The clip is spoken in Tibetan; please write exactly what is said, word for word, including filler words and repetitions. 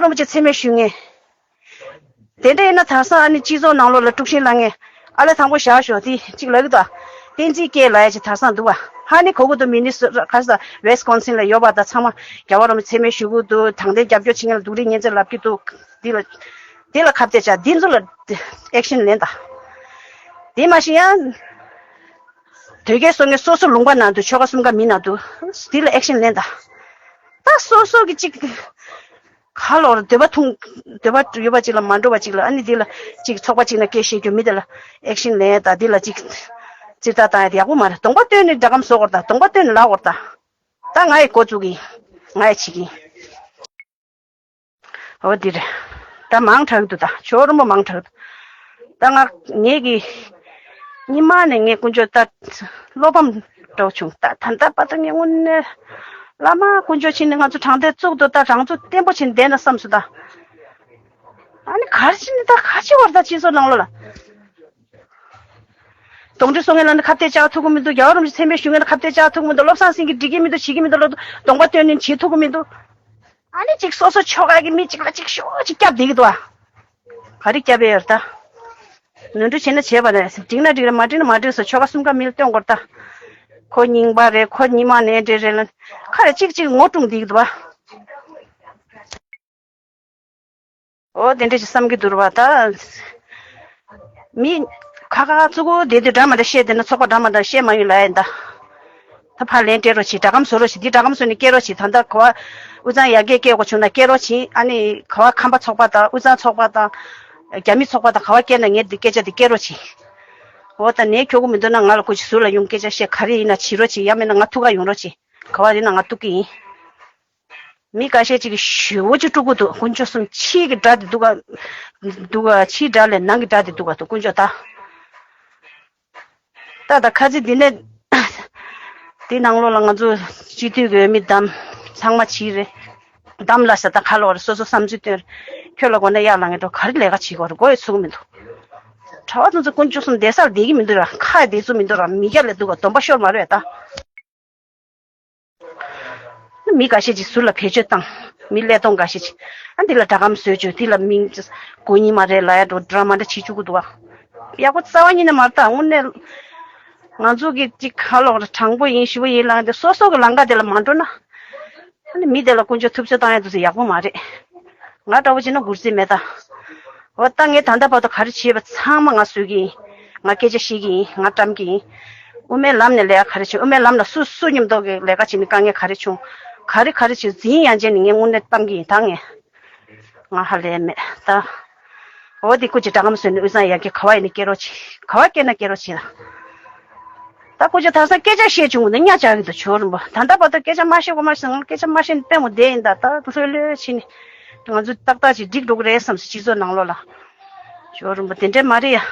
རིན་པོ་ཆེ་མཚན་སྨད་ཞུ་མཁན། དེ་འདྲ་ཡིན་ན་དེང་སང་ཨ་ནི་སྤྱི་ཚོགས་ནང་ལོགས་ལ་དཀྲུག་ཤིང་བསླང་མཁན། ཨ་ལས་དང་པོ་བཞག་ཞོག་དེ་གཅིག་ལབ་ཀྱི་འདུག་ཨ། བསྟན་འཛིན་སྐྱེས་ལབ་ཡ་ཅིག་དེང་སང་འདུག་བ། ཧ་ནི་གོ་གི་འདུག་མི་ནི་སོ་ག་ས་ཝེ་སི་ཀོན་སིན་ལ་ཡོད་པ་དང་ཚང་མ་རྒྱལ་བ་རིན་པོ་ཆེ་མཚན་སྨད་ཞུ་གི་འདུག་དྲང་བདེན་རྒྱབ་སྐྱོར་བྱེད་མཁན་ལ་སྡུག་རུས་ཉེས་འཛུགས་ལབ་ཀྱི་འདུག་འདི་ལ་འདི་ལ་ཁ་གཏད་བཅག་འདི་ཚོ་ལ་ཨེག་ཤན་ལེན་དང་། དེ་མ་གཞི་ཡང་དོལ་རྒྱལ་སོང་ངས་སོ་སོ་ལུང་པ་ནང་དུ་ཆོལ་ཁ་གསུམ་ཀ་མི་ནང་དུ་འདི་ལ་ཨེག་ཤན་ལེན་དང་། ད་སོ་སོ་གི་གཅིག་ག་ལོར་འདོད་པ་ཐུང་། འདོད་པ་ཡོད་པ་ཅིག་ལ་མ་འགྲོ་བ་ཅིག་ལ་ཨ་ནི་འདི་ལ་གཅིག་ཚོགས་པ་ཅིག་ན་སྐད་བཤད་རྒྱུ་མི་དེ་ལ་ཨེག་ཤན་ལེན་དང་འདི་ལ་གཅིག་ཙིར་ད་བཏང་ཡ་དེ་ཡག་པོ་མ་རེད། གདོང་པ་སྟོན་ནས་སྒྲ་སྒམ་བཟོ་དགོས་རེད་ད། གདོང་པ་སྟོན་ནས་ལབ་དགོས་རེད་ད། ད་ང་ཡི་འགོ་བཙུགས་གི་ཡིན། ང་ཡི་བྱེད་ཀྱི་ཡིན། འོ་འདི་རེད། ད་མང་དྲགས་འདུག་ད་ཇོ་རིན་པོ་མང་དྲགས་འདུག་ད་ང་ངེད་ཀྱི་སྔོན་མ་ནས་ངས་དཀོན་མཆོག་ད་བློ་ཕམ་འདྲ་བོ་བྱུང་། ད་ད་ལྟ་བར་དུ་ངས་དངོས་གནས་བླ་མ་དཀོན་མཆོག་ཕྱིན་ནས་ང་ཚོ་དྲང་བདེན་བཙུགས་འདུག་ད་རང་ཚོ་བརྟན་པོ་བྱས་ནས་བསྡད་ན་བསམ་སོང་ད། ཨ་ནི་ག་རེ་བྱས་ནས་ད་ག་བྱེད་བར་ད་སྤྱི་ཚོགས་ནང་ལོགས་ལ། གདོན་འདྲེ་གསོད་མཁན་ལ་ནི་ཁ་གཏད་བཅག་ཐུབ་ཀྱི་མི་འདུག་རྒྱལ་བ་རིན་པོ་ཆེ་མཚན་སྨད་ཞུ་མཁན་ལ་ཁ་གཏད་བཅག་ཐུབ་ཀྱི་མི་འདུག་བློ་བཟང་སེང་གེ་འགྲིག་གི་མི་འདུག་བྱེད་ཀྱི་མི་འདུག་ལབ་འདུག་གདོང་པ་སྟོན་ནས་བྱེད་ཐུབ་ཀྱི་མི་འདུག་ཨ་ནི་ཅིག་སོ་སོ་ཆོལ་ཁ་གི་མི་གཅིག་ལ་གཅིག་ཤོག་ཅིག་སྐྱབས་བསྡད་ཀྱི་འདུག་ཨ། ག་རེ་སྐྱབས་ཡོད་རེད་ད། ནོར་འཁྲུལ་བྱས་ན་བྱས་པ་རེད། འགྲིག་ན་འགྲིག་རེད། མ་འགྲིག་ན་མ་འགྲིག་སོ། ཆོལ་ཁ་གསུམ་ཀ་མི་ལ་སྟོན་དགོས་རེད་ད། ཁོ་རྙིང་པ་རེད། ཁོ་རྙིང་མ་ནས་འདྲེ་རེད་ལ། ཁ་རེ་གཅིག་གཅིག་ངོ་སྤྲུང་བསྡད་ཀྱི་འདུག་ཨ། འོ་དེ་འདྲ་ཞིག་བསམ་གྱི་འདུག་ར་བ་ད། མི་ཁ་ཁ་ཚུགས་དེ་དུས་འདྲ་མ་འདྲ་བཤད་དེ་ན་ཚོགས་པ་འདྲ་མ་འདྲ་བཤད་མ་ཡོང་ལ་ཡིན་ད། ད་ཕར་ལན་སྤྲད་རོགས་བྱེད། སྒྲ་སྒམ་བཟོ་རོགས་བྱེད། འདི་སྒྲ་སྒམ་བཟོ་ནས་སྐྱེལ་རོགས་བྱེད། ད་ལྟ་ག་བ་དབུས་གཙང་ཡར་རྒྱས་སྐྱེལ་དགོས་བྱུང་ན་སྐྱེལ་རོགས་བྱེད། ཨ་ནི་ག་བ་ཁམས་པ་ཚོགས་པ་དང་དབུས་གཙང་ཚོགས་པ་དང་རྒྱ་མི་ཚོགས་པ་དང་ག་བ་སྐྱེལ་ན་ངས་འདི་སྐད་ཆ་འདི་སྐྱེལ་རོགས་བྱེད། འོ་ད་ནས་ཁྱོ་གུ་མི་འདུག་ན་ང་ལ་སྐུ་མཁྱེན་ཟུར་ལ་ཡོང་སྐད་ཆ་བཤད། ག་རེ་ཡིན་ན་བྱེད་རོགས་བྱེད། ཡང་མིན་ན་ང་ཐུག་ག་ཡོང་རོགས་བྱེད། ག་བ་ཡིན་ན་ང་གཏུག་གི་ཡིན། མི་འགའ་ཤས་ཅིག་གིས་ཞེ་པོ་ཅིག་དཀྲུག་གི་འདུག་དཀོན་མཆོག་གསུམ་ཕྱི་གི་དགྲ་དེ་འདུག་ག་འདུག་ག་ཕྱིའི་དགྲ་ལས་ནང་གི་དགྲ་དེ་འདུག་ག་འདུག་དཀོན་མཆོག་ད། ད་ད་ཁ་ཚིག་འདི་ནས་འདི་ནང་ལོགས་ལ་ང་ཚོ་སྤྱི་འཐུས་ཀྱི་འོས་མི་བདམས་ཚང་མ་བྱིས་རེད། བདམས་ལ་ས་ད་ཁ་ལོག་རེད། སོ་སོ་བསམ་ཚུལ་སྟོན་རེད། ཁྱོད་ལ་དགོས་ན་གཡག་ལ་ངས་འགྲོ་ག་རེ་ལས་ཀ་བྱེད་དགོས་རེད། མགོ་ཡི་ཚུགས་མི་འདུག་གྲྭ་བ་ཚོ་ཚོ་དཀོན་མཆོག་གསུམ་བསྡད་སར་བསྡད་ཀྱི་མི་འདུག་ར། ཁ་ཡི་བསྡད་ཚུགས་མི་འདུག་ར། མི་སྐྱ་ལས་འདུག་ག་སྡོམ་པ་ཤོར་མ་རེད་ད། མི་འགའ་ཤས་ཅིག་ཟུར་ལ་བེད་སྤྱོད་བཏང་། མི་ཀླད་སྟོང་འགའ་ཤས་ཅིག་ཨ་འདི་ལ་སྒྲ་སྒམ་བཟོས་བཅུག་འདི་ལ་མིང་ཅིག་གོ་ཉི་མ་རེད་ལ་ཡ་འགྲོ་འདྲ་མ་འདྲ་བྱེད་བཅུག་གི་འདུག་བ། ཡག་པོ་རྩ་བ་ཉིད་ནས་མ་རེད་ད། དངོས་གནས་ང་ཚོ་གི་ཅིག་ཁ་ལོག་རེ་དྲང་པོ་ཡིན་ཞི་བོ་ཡིན་ལ་འདི་སོ་སོ་གི་ལམ་ཁ་དེ་ལ་མ་འགྲོ་ན། ཨ་ནི་མི་དེ་ལ་དཀོན་མཆོག་ཐུབ་ཚོད་བཏང་ཡ་འདུག་ཟེར་ཡག་པོ་མ་རེད། ང་འདྲ་བོ་བྱས་ན་མགུར་རྩིས་མེད་ད། འོ་ད་ངས་ད་ལྟ་བར་དུ་ག་རེ་བྱས་པ་ཚང་མ་ང་བཟོས་ཀྱི་ཡིན། ང་སྐད་ཆ་བཤད་ཀྱི་ཡིན། ང་བཀྲམ་གྱི་ཡིན། དབུ་མའི་ལམ་ནས་ལས་ཀ་ག་རེ་བྱུང་། དབུ་མའི་ལམ་ལ་སུ་སུ་མཉམ་དུ་གི་ལས་ཀ་བྱས་ནས་དཀའ་ངལ་ག་རེ་བྱུང་། ག་རེ་ག་རེ་བྱས་འཛིན་ཡང་བྱས་ནས་ངས་དངོས་གནས་བཏང་གི་ཡིན་ད་ངས། ང་ཧ་ལས་མེད་ད། འོ་དེ་སྐུ་མཁྱེན་སྒྲ་སྒམ་བཟོས་ནས་དབུས་གཙང་ཡར་རྒྱས་ག་བ་ཡིན་ན་སྐྱེལ་རོགས་བྱེད། ག་བ་སྐྱེལ་ན་སྐྱེལ་རོགས་བྱེད་ད། ད་སྐུ་མཁྱེན་དེང་སང་སྐད་ཆ་བཤད་བྱུང་ན་གཉའ་བཅག་གི་འདུག་ཇོ་རིན་པོ། ད་ལྟ་བར་དུ་སྐད་ཆ་མ་བཤད་གོ་མ་བཤད། ང་སྐད་ཆ་མ་བཤད་ནས་དཔེ་མོ་བསྡད་ཡིན་ད། ད་ལྷོད་ལྷོད་བྱས་ནས་ང་ཚོ་ཏག་ཏག་ཅིག་འགྲིག་འགྲོ་གི་རེད་བསམ་སོང་སྤྱི་ཚོགས་ནང་ལོགས་ལ། ཇོ་རིན་པོ་དེ་འདྲས་མ་རེད་ཡ།